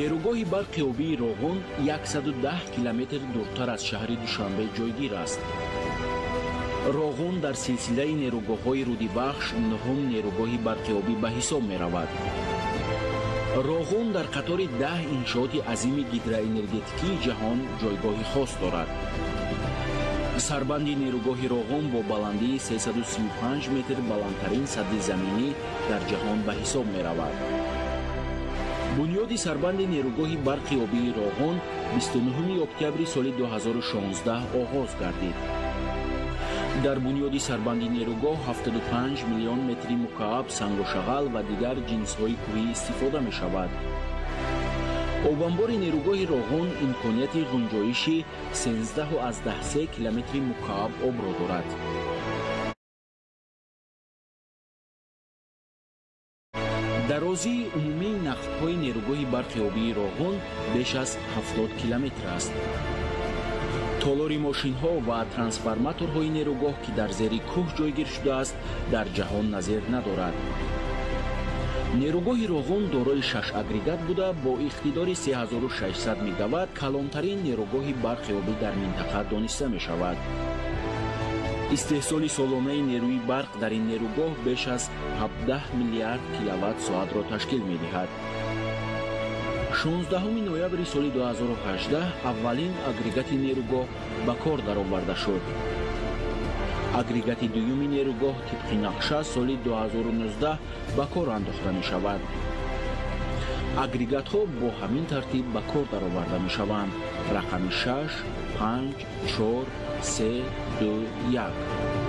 Нерӯгоҳи барқи обии Роғун 110 километр дуртар аз шаҳри Душанбе ҷойгир аст. Роғун дар силсилаи нерӯгоҳҳои Руди Вахш нуҳум нерӯгоҳи барқи обӣ ба ҳисоб меравад. Роғун дар қатори 10 иншооти азими гидроэнергетикии ҷаҳон ҷойгоҳи хос дорад. Сарбанди нерӯгоҳи Роғун бо баландии 335 метр баландтарин садди заминӣ дар ҷаҳон ба ҳисоб меравад. Бунёди сарбанди нерӯгоҳи барқи обии Роғун 29 октябри соли 2016 оғоз гардид. Дар бунёди сарбанди нерӯгоҳ 75 миллион метри мукааб сангу шағал ва дигар ҷинсҳои кӯҳӣ истифода мешавад. Обанбори нерӯгоҳи Роғун имконияти ғунҷоиши 13,3 километри мукааб обро дорад. Дарозии умумии нақбҳои нерӯгоҳи барқи обии Роғун беш аз 70 километр аст. Толори мошинҳо ва трансформаторҳои нерӯгоҳ, ки дар зери кӯҳ ҷойгир шудааст, дар ҷаҳон назир надорад. Нерӯгоҳи Роғун дорои 6 агрегат буда, бо иқтидори 3600 мегаватт калонтарин нерӯгоҳи барқи обӣ дар минтақа дониста мешавад. Истеҳсоли солонаи нерӯи барқ дар ин нерӯгоҳ беш аз 17 миллиард киловатт соатро ташкил медиҳад. 16 ноябри соли 2018 аввалин агрегати нерӯгоҳ ба кор дароварда шуд. Агрегати дуюми нерӯгоҳ тибқи нақша соли 2019 ба кор андохта мешавад. Агрегатҳо бо ҳамин тартиб ба кор дароварда мешаванд: рақами 6, 5, 4, 3, 2, 1.